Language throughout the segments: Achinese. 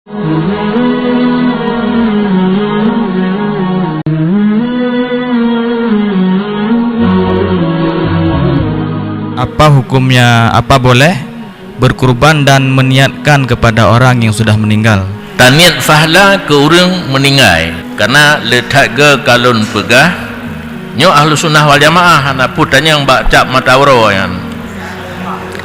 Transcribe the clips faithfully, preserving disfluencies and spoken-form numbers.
Apa hukumnya, apa boleh berkurban dan meniatkan kepada orang yang sudah meninggal? Taniet fahla keu ureuëng meuninggai, karena le that geu ka lôn peugah, nyoe Ahlussunnah wal Jamaah, hana peue tanyong bak cap mata uroe nyan.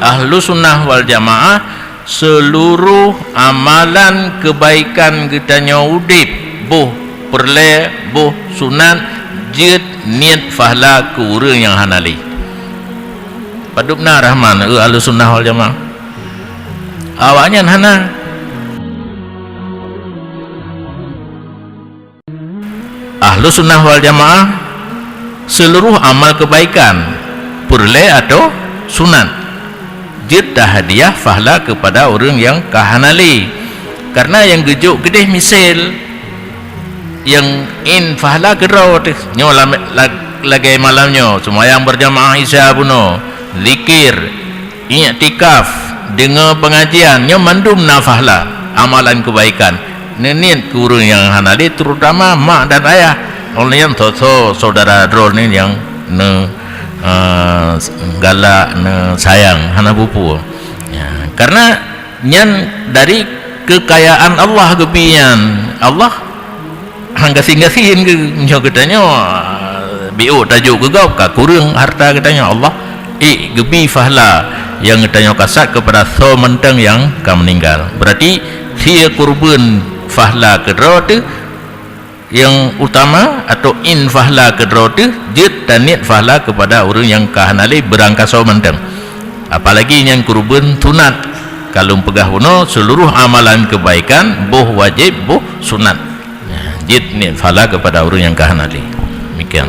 Ahlussunnah wal Jamaah, seuluroh amalan keubaikan geutanyoe udeb, boh peureulée, boh sunat, jeuet niet fahla keu ureuëng nyang hana lé. Padub na Rahman, eu Ahlussunnah wal Jamaah? Awaknyan hana. Ahlussunnah wal Jamaah, seuluroh amal keubaikan, peureulée atawa sunat, jeuet tahadiah fahla keupada ureuëng nyang ka hana lé. Kareuna nyang geujok keudeh miseue, nyang in fahla keudroe teuh. Nyoe lam-, la-, lagée malam nyoe, seumayang beurjamaah Isya bunoe, zikir, iktikaf, deungoe peungajian, nyoe mandum na fahla, amalan keubaikan. Neuniet keu ureuëng nyang hana lé, terutama mak dan ayah. Óh lheueh nyan tho-tho syedara droeneuh nyang neu, eh, galak, neusayang, hana peue-peue. Ya, karena nyan dari keukayaan Allah geubri nyan. Allah han gasien-gasien geu-, nyoe geutanyoe, biôk tajok keu gob, ka kureueng harta geutanyoe. Allah ék geubri fahla nyang geutanyoe kasat keupada soe mantong nyang ka meuninggal. Beurati sie kurban fahla keudroe teuh nyang utama, atawa in fahla keudroe teuh jeuet taniet fahla keupada ureuëng nyang ka hana lé beurangkasoe mantong. Apalagi nyang kurban sunat, ka lôn peugah bunoe, seuluroh amalan keubaikan, boh wajéb, boh sunat. Nah, jeuet niet fahla keupada ureuëng nyang ka hana lé. Demikian.